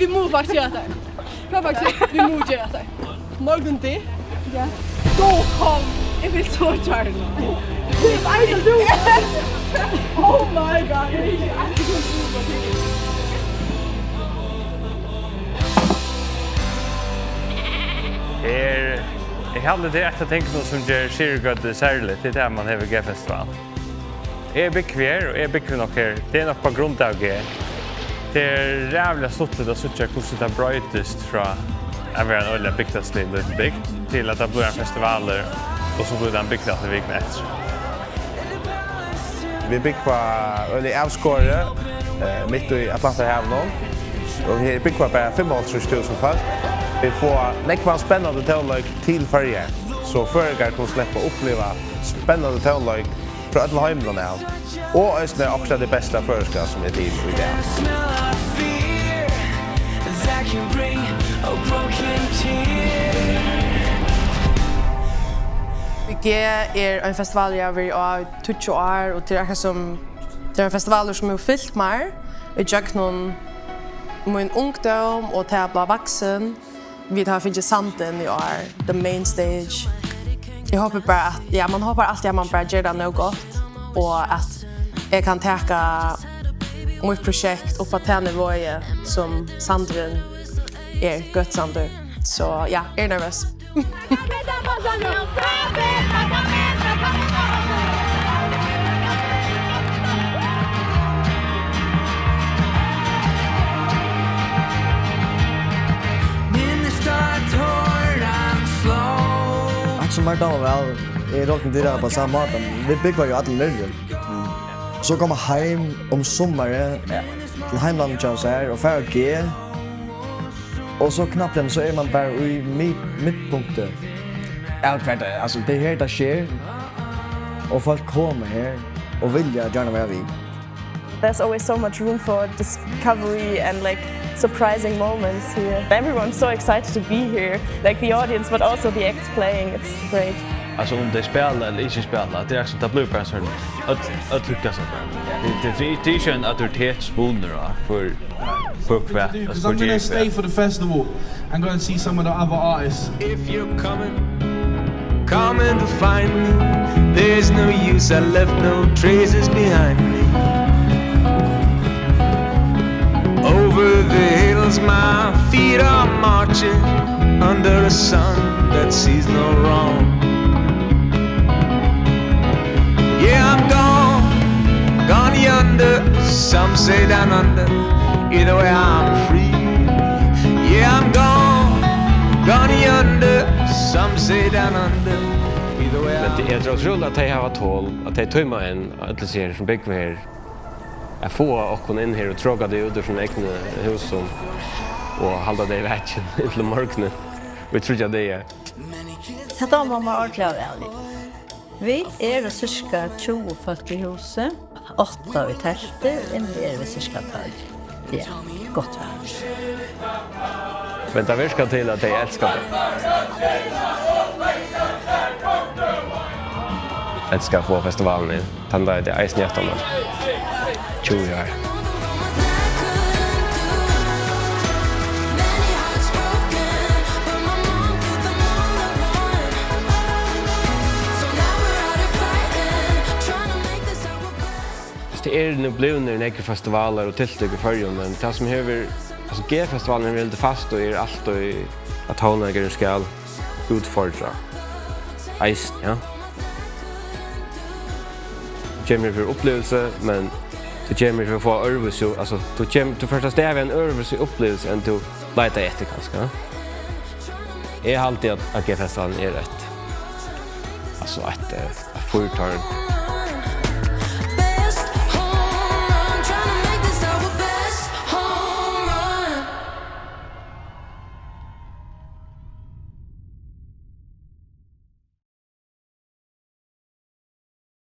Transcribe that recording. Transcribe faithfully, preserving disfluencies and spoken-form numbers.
Vit mugu faktiskt gera tað. Hvat faktiskt? Vit mugu gera tað. Morgun, tú? Ja. Tú kom. Eg vil so gjarna. Vit eiga tú. Oh my God. Her, eg haldi, tað er eitt av tingunum, sum ger Syðrugøtu serligt, tað er, at man hevur G-festival. Eg búgvi her, og eg búgvi nokk her. Tað er nokk á grund av G. Tað er ræðuliga stuttligt at síggja, hvussu tað broytist frá at vera ein øgiliga bygdaslig lítil bygd, til at tað blívur ein festivalur, og so blívur tað ein bygd aftur vikuna eftir. Vit búgva øgiliga avskorið, eh, mitt í Atlanterhavinum, og her búgva bara fimmoghálvtrýss túsund fólk. Vit fáa nógvan spennandi tónleik til Føroyar, so føroyingar kunnu sleppa at uppliva spennandi tónleik frá øllum heiminum av. Og eisini okkurt av tí besta føroyska, sum er til í dag. G er ein festivalur, eg havi verið á í tíggju ár, og tað er akkurát sum, tað er ein festivalur, sum hevur fylgt mær í gjøgnum mín ungdóm og til at blíva vaksin. Vit hava fingið Sandin í ár, the main stage. Eg hopi bara at, ja, man hopar altíð at man bara ger tað nóg gott, og at eg kann taka mítt prosjekt upp á tað nivóið, sum Sandurin er, Gøtusandur. So, ja, eg eri nervøs. Minnist tá toran sló. Eitt sum mær dámar væl, eg rokni tit upp á sama máta, men vit búgva jú allir niðri. So koma heim um summarið, ja, til heimlandið hjá sær og fara á G. Og so knappliga, so er man bara í mid-, midtpunkti av hvat tað, altso, tað er her, tað sker, og fólk koma her og vilja gjarna vera við. There's always so much room for discovery and, like, surprising moments here. Everyone's so excited to be here, like, the audience, but also the acts playing. It's great. Altso, um tey spæla ella ikki spæla, tað er, altso, tað blívur bara sovorðið, øll, øll hugna sær bara. Tað, tað, tað, tað er ikki ein autoritetsmunur á, hvør, hvør, hvat, because altso, I'm gonna stay for the festival and go and see some of the other artists. If you're coming, coming to find me, there's no use, I left no traces behind me. Over the hills, my feet are marching under a sun that sees no wrong. Yeah, I'm gone, gone yonder, some say down under. Either way, I'm free. Yeah, I'm gone, gone yonder, some say down under. Either way, I'm free. Men tað er ótrúligt, at tey hava tol, at tey tíma enn, øll hesi her, sum búgva her, at fáa okkum inn her og troka tey út úr sínum egnu húsum og halda tey vakin inntil um morgunin í tríggjar dagar. Tað dámar mær ordiliga væl. Vit eru cirka tjúgu fólk í húsi, átta í telti, inni eru vit cirka tólv. Ja, gott vær. Men tað virkar til, at tey elska tað. Elska at fáa festivalin inn. Tann dag er tað eisini aftan á tjúgu ár. Tað eru nú blivnir nógvir festivalar og tiltøk í Føroyum, men tað sum hevur, altso, G-festivalin hevur hildið fast og er altíð, at tónleikurin skal útfordra eisini, ja. Tú kemur her fyri upplivelse, men tú kemur her fyri at fáa øðrvísi, altso, tú kemur, tú fert avstað við ein øðrvísi upplivelse enn tú leitar eftir, kanska, ja. Eg haldi, at, at G-festivalin er eitt, altso, eitt, eh, eitt fyrtårn.